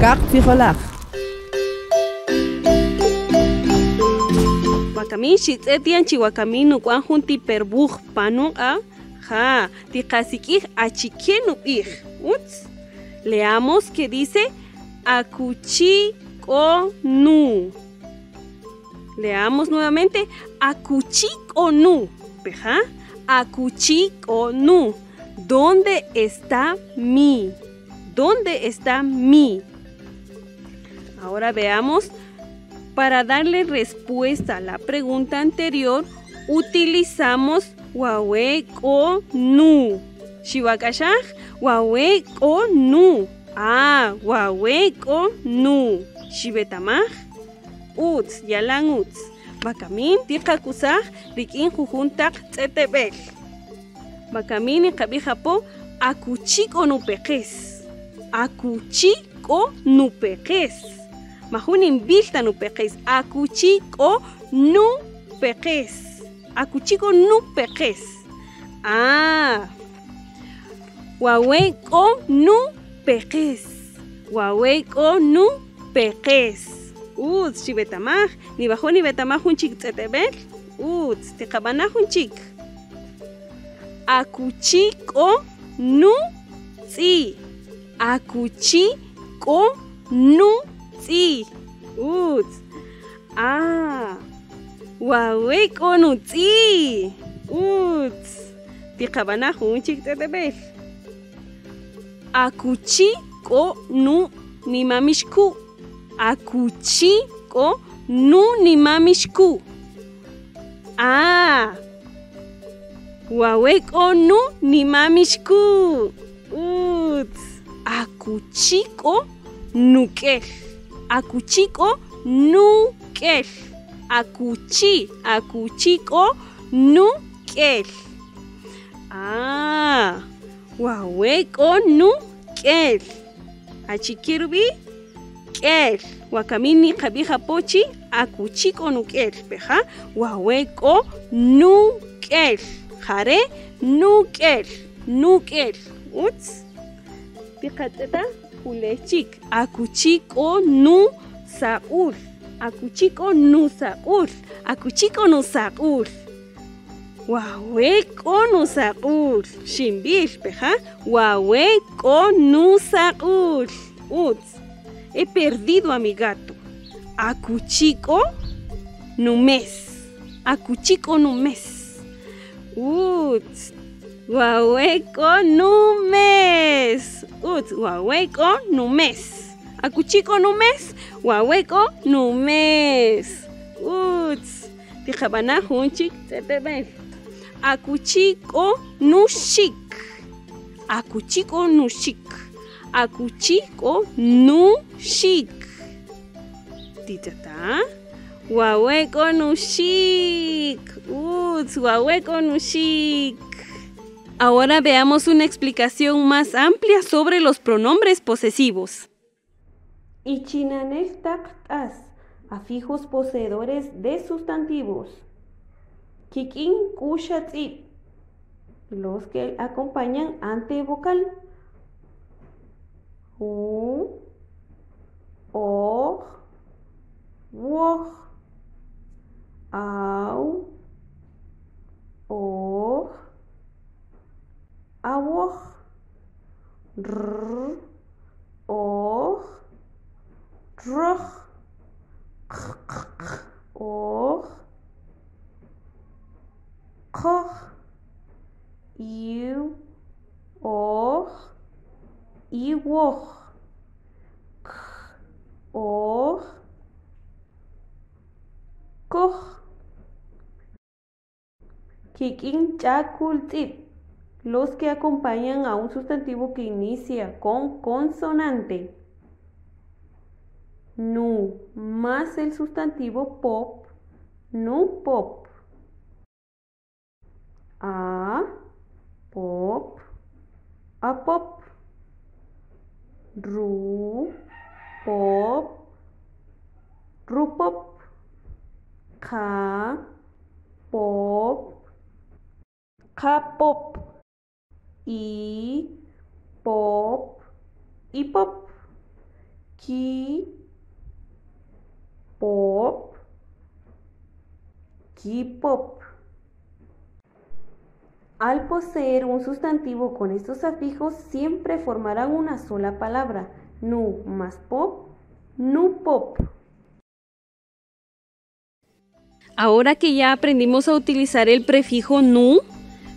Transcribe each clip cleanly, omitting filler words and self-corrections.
Kaqtzijolaj. Wakamin xitz'et yan chi wakamin nuk'wan jun ti perwuj panuq'a ja tiqasik'ij achike nub'ij utz. Leamos que dice akuchi k'o nu. Leamos nuevamente akuchi k'o nu. Peja akuchi k'o nu. ¿Dónde está mi? ¿Dónde está mi? Ahora veamos, para darle respuesta a la pregunta anterior, utilizamos wawe k'o nu. Xiwak'axaj, wawe k'o nu. Ah, wawe k'o nu. Xiwetamaj, utz, yalan utz. Wakamin tiqakusaj rik'in jujun taq tz'eteb'el. Wakamin niqab'ij apo akuchi k'o nupeqes. Akuchi k'o nupeqes. Majun inbilta nupeqes. Akuchi k'o nupeqes. Akuchi k'o nupeqes. Ah. Wawe k'o nupeqes. Wawe k'o nupeqes. Utz, xiwetamaj, niwajo' niwetamaj jun chik tz'eteb'el. Utz, tiqab'ana' jun chik. Akuchi k'o nu tz'i. Akuchi k'o nu tz'i. Utz. Ah. Wawe k'o nutz'i. Utz. Tiqab'ana' jun chik tz'eteb'el. Akuchi k'o nu nimamixku'. Akuchi k'o nu nimamixku'. Ah. Wawe k'o nu nimamixku'. Utz. Akuchi k'o nuk'el. Akuchi k'o nuk'el. Akuchi, akuchi k'o nuk'el. Ah. Wawe k'o nuk'el. Achike rub'i' k'el. Wakamin niqab'ij apo chi akuchi k'o nuk'el peja wawe k'o nuk'el. Jare nuk'el, nuk'el. Utz. Tiqatz'eta juley chik. Akuchi k'o nusaq'ul. Akuchi k'o nusaq'ul. Akuchi k'o nusaq'ul. Wawe k'o nusaq'ul. Xinb'ij peja wawe k'o nusaq'ul. Utz. He perdido a mi gato. Akuchi k'o numes. Akuchi k'o numes. Utz. Wawe k'o numes. Utz. Wawe k'o numes. Akuchi k'o numes. Wawe k'o numes. Utz. Tiqab'ana' jun chik tz'eteb'el. Akuchi k'o nuxik. Akuchi k'o nuxik. Akuchi k'o nuxik. Titata. Wawe k'o nuxik. Utz, wawe k'o nuxik. Ahora veamos una explicación más amplia sobre los pronombres posesivos. Ichinanel taq t'as, afijos poseedores de sustantivos. Kik'in k'uxa tz'ib', los que acompañan ante vocal. U, oj, woj, aw, oj, awoj, rr, oj, roj, q, q, q, oj, qoj, iw, oj, iwoj, k, oj, koj. Kik'in ch'akul tz'ib', los que acompañan a un sustantivo que inicia con consonante. Nu más el sustantivo pop, nu pop. A, pop, a pop. Ru, pop, rupop. Ka, pop, kapop. I, pop, hipop. Ki, pop, kipop. Al poseer un sustantivo con estos afijos, siempre formarán una sola palabra. Nu más pop, nu pop. Ahora que ya aprendimos a utilizar el prefijo nu,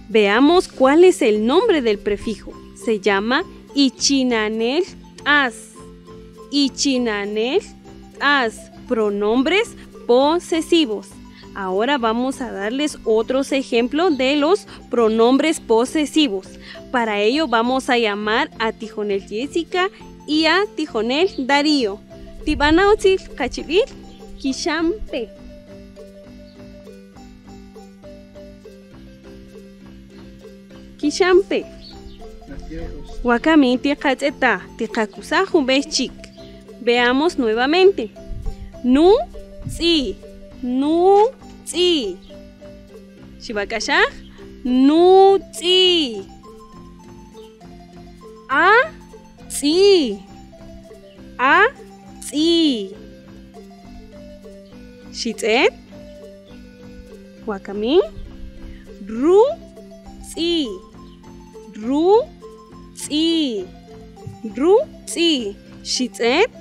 veamos cuál es el nombre del prefijo. Se llama ichinanel as. Ichinanel as. Pronombres posesivos. Ahora vamos a darles otros ejemplos de los pronombres posesivos. Para ello vamos a llamar a Tijonel Jessica y a Tijonel Darío. Tibana utzil kachibil kishampe. Kishampe. Wakami tiqatz'eta tiqakusaj jun b'ej chik. Veamos nuevamente. Nu tz'i, nu tz'i. Xib'ak'axaj, nu tz'i. A tz'i, a tz'i. Xitz'et, wakami, ru tz'i, ru tz'i, ru tz'i. Xitz'et,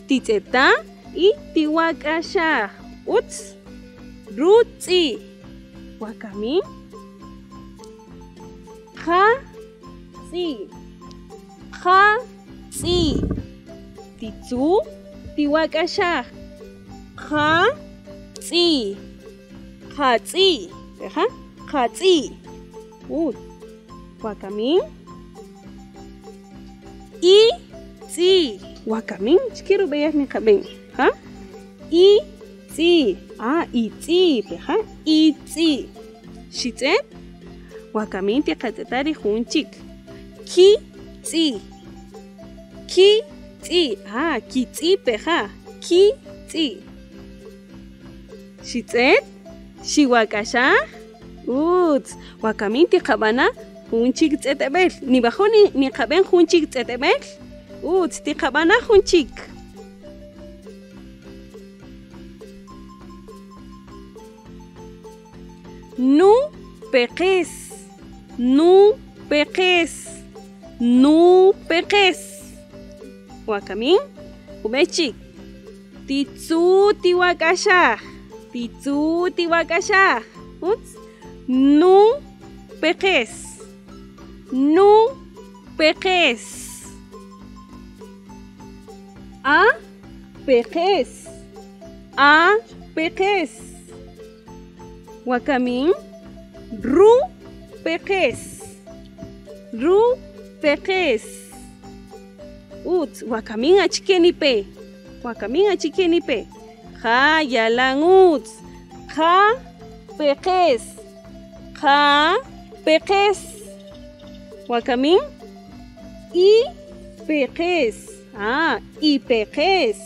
titz'eta y tiwak'axaj. Utz, ru tz'i. Wakami, ja tz'i, ja tz'i. Titzu, tiwak'axaj. Ja tz'i, ja tz'i. Ja, ja tz'i. Utz. Wakami, i tz'i. Wakamin, chkiru b'eyaj niqab'en. Ja? I tz'i. Ah, i tz'i, ja? I tz'i. Xitz'et, wakamin tiqatz'eta ri jun chik. Ki tz'i. Ki tz'i. Ah, ki tz'i peja. Ki tz'i. Xitz'et, xiwak'axaj. Utz, wakamin tiqab'ana jun chik tz'eteb'el. Nibajo niqab'en jun chik tz'eteb'el. Utz, tiqab'ana jun chik. Nu peqes, nu peqes, nu peqes. Wakamin, jub'ej chik. Titzu tiwak'axaj, titzu tiwak'axaj. Utz, nu peqes, nu peqes. A peqes, a peqes. Wakamin, ru peqes, ru peqes. Utz, wakamin achikenipe, wakamin achikenipe. Ja yalan utz, ja peqes, ja peqes. Wakamin, i peqes. Ah, i peqes,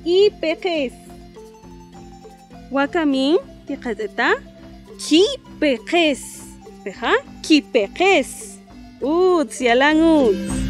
i peqes. Wakamin, tiqatz'eta, ki peqes. Peja, ki peqes. Utz, yalan utz.